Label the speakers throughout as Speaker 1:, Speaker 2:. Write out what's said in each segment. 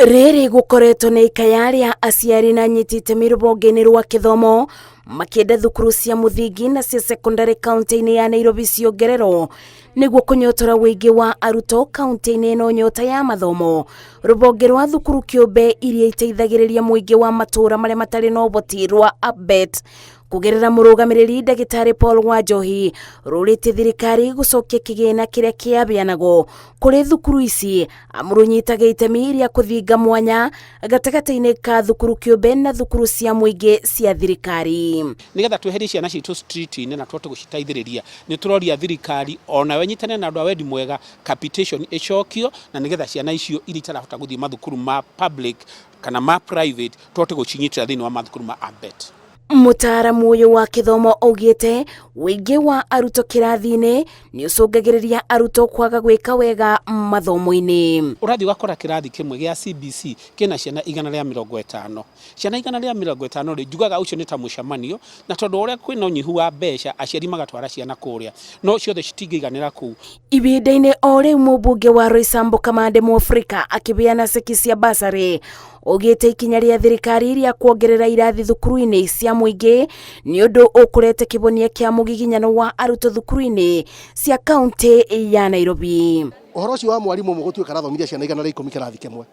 Speaker 1: Rĩrĩ gũkoretwo na ikaya rĩa aciari na anyiti itemi rũhonge-inĩ rwa gĩthomo makĩenda thukuru cia mũthingi na cia sekondari kaunti-inĩ ya Nairobi ciongererwo nĩguo kũnyotora ũingĩ wa arutwo kaunti-inĩ ĩno nyota ya mathomo. Rũhonge rwa thukuru kĩũmbe iria iteithagĩrĩria mũingĩ wa matũũra marĩa matarĩ na ũhoti rwa ABET kũgerera mũrũgamĩrĩri ndagĩtarĩ Paul Wanjohi rũrĩtie thirikari gũcokia kĩgĩna kĩrĩa kĩaheanagwo kũrĩ thukuru ici amu rũnyitaga itemi rĩa kũthinga mwanya gatagatĩ-inĩ ka thukuru kĩũmbe na thukuru cia mũingĩ cia thirikari.
Speaker 2: Nĩgetha tweherie ciana citũ street-inĩ na tũhote gũciteithĩrĩria, nĩ tũroria thirikari onayo ĩnyitane na andũ a wendi mwega, capitation ĩcokio na nĩgetha ciana icio iria itarahota gũthiĩ mathukuru ma public kana ma private tũhote gũcinyitĩra thĩinĩ wa mathukuru ma ABET.
Speaker 1: Mũtaaramu ũyũ wa gĩthomo augĩte ũingĩ wa arutwo kĩrathi-inĩ nĩ ũcũngagĩrĩria arutwo kwaga gwĩka wega mathomo-inĩ.
Speaker 2: Ũrathiĩ ũgakora kĩrathi kĩmwe gĩa CBC kĩna ciana 150. Ciana 150 rĩ, njugaga ũcio nĩ ta mũcemanio, na tondũ wa ũrĩa kwĩna ũnyihu wa mbeca, aciari magatwara ciana kũrĩa, no ciothe citingĩiganĩra kũu.
Speaker 1: Ihinda-inĩ o rĩu mũmbunge wa Roysambu Kamande Mũafrika akĩheana ceki cia bursary augĩte ikinya rĩa thirikari rĩa kuongerera irathi thukuru-inĩ cia mũingĩ nĩ ũndũ ũkũrete kĩhonia kĩa mũgiginyano wa arutwo thukuru-inĩ cia kaunti ya Nairobi.
Speaker 3: Ũhoro ũcio wa mwarimũ ũmwe gũtuĩka arathomithia ciana 110 kĩrathi kĩmwe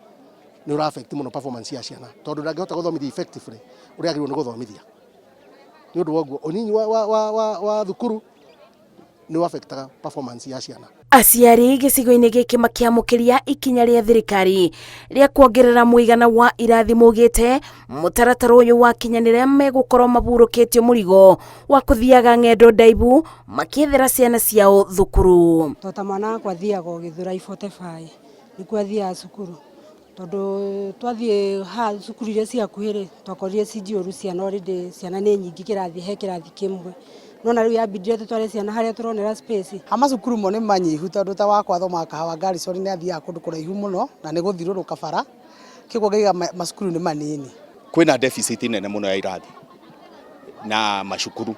Speaker 3: nĩ ũra affect mũno performance ya ciana tondũ ndangĩhota gũthomithia effectively ũrĩa agĩrĩirwo nĩ gũthomithia. Nĩ ũndũ wa ũguo ũnyinyi wa thukuru nĩ affectaga performance ya ciana.
Speaker 1: Aciari gĩcigo-inĩ gĩkĩ makĩamũkĩria ikinya rĩa thirikari rĩa kuongerera mũigana wa irathi maugĩte mũtaratara ũyũ wakinyanĩra megũkorwo mahurũkĩtio mũrigo wa kũthiaga ng'endo ndaihu makĩethera ciana ciao thukuru.
Speaker 4: To ta mwana wakwa athiaga o Gĩthũrai 45 nĩkuo athiaga cukuru tondũ twathiĩ haha cukuru iria ciĩ hakuhĩ rĩ, twakorire ci njihũru ciana already, ciana nĩ nyingĩ kĩrathi he kĩrathi kĩmwe. Nĩwona rĩu yambindire tũtware ciana harĩa tũronera space.
Speaker 5: Ha macukuru mo nĩ manyihu tondũ ta wakwa athomaga Kahawa Garrison nĩ athiaga kũndũ kũraihu mũno na nĩ gũthiũrũrũka bara, kĩguo ngaiga macukuru nĩ manini.
Speaker 6: Kwĩna deficit nene mũno ya irathi na macukuru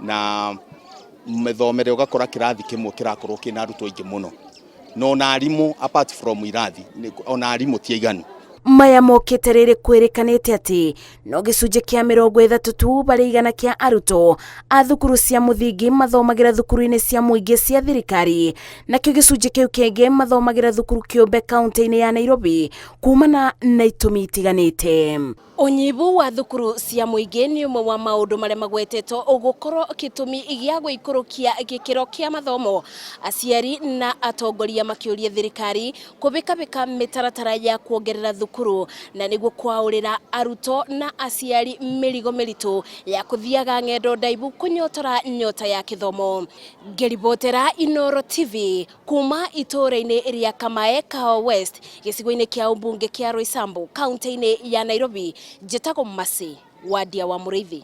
Speaker 6: na mĩthomere ũgakora kĩrathi kĩmwe kĩrakorwo kĩna arutwo aingĩ mũno na ona arimũ apart from irathi ona arimũ ti aiganu.
Speaker 1: Maya mokĩte rĩrĩ kwĩrĩkanĩte atĩ no gĩcunjĩ kĩa 30 tu harĩ igana kĩa arutwo a thukuru cia mũthingi mathomagĩra thukuru-inĩ cia mũingĩ cia thirikari, nakĩo gĩcunjĩ kĩu kĩngĩ mathomagĩra thukuru kĩũmbe kaunti-inĩ ya Nairobi kumana na itũmi itiganĩte. Ũnyihu wa thukuru cia mũingĩ nĩ ũmwe wa maũndũ marĩa magwetetwo gũkorwo gĩtũmi gĩa gũikũrũkia gĩkĩro kĩa mathomo, aciari na atongoria makĩũria thirikari kũbĩkabĩka mĩtaratara ya kuongerera thukuru na nĩguo kwaũrĩra arutwo na aciari mĩrigo mĩritũ ya kũthiaga ng'endo ndaihu kũnyotora nyota ya gĩthomo. Ngĩribotera Inooro TV kuma itũũra-inĩ rĩa Kamae Kahawa West gĩcigo-inĩ kĩa ũmbunge kĩa Roysambu kaunti-inĩ ya Nairobi, njĩtagwo Mercy Wandia wa Mũrĩithi.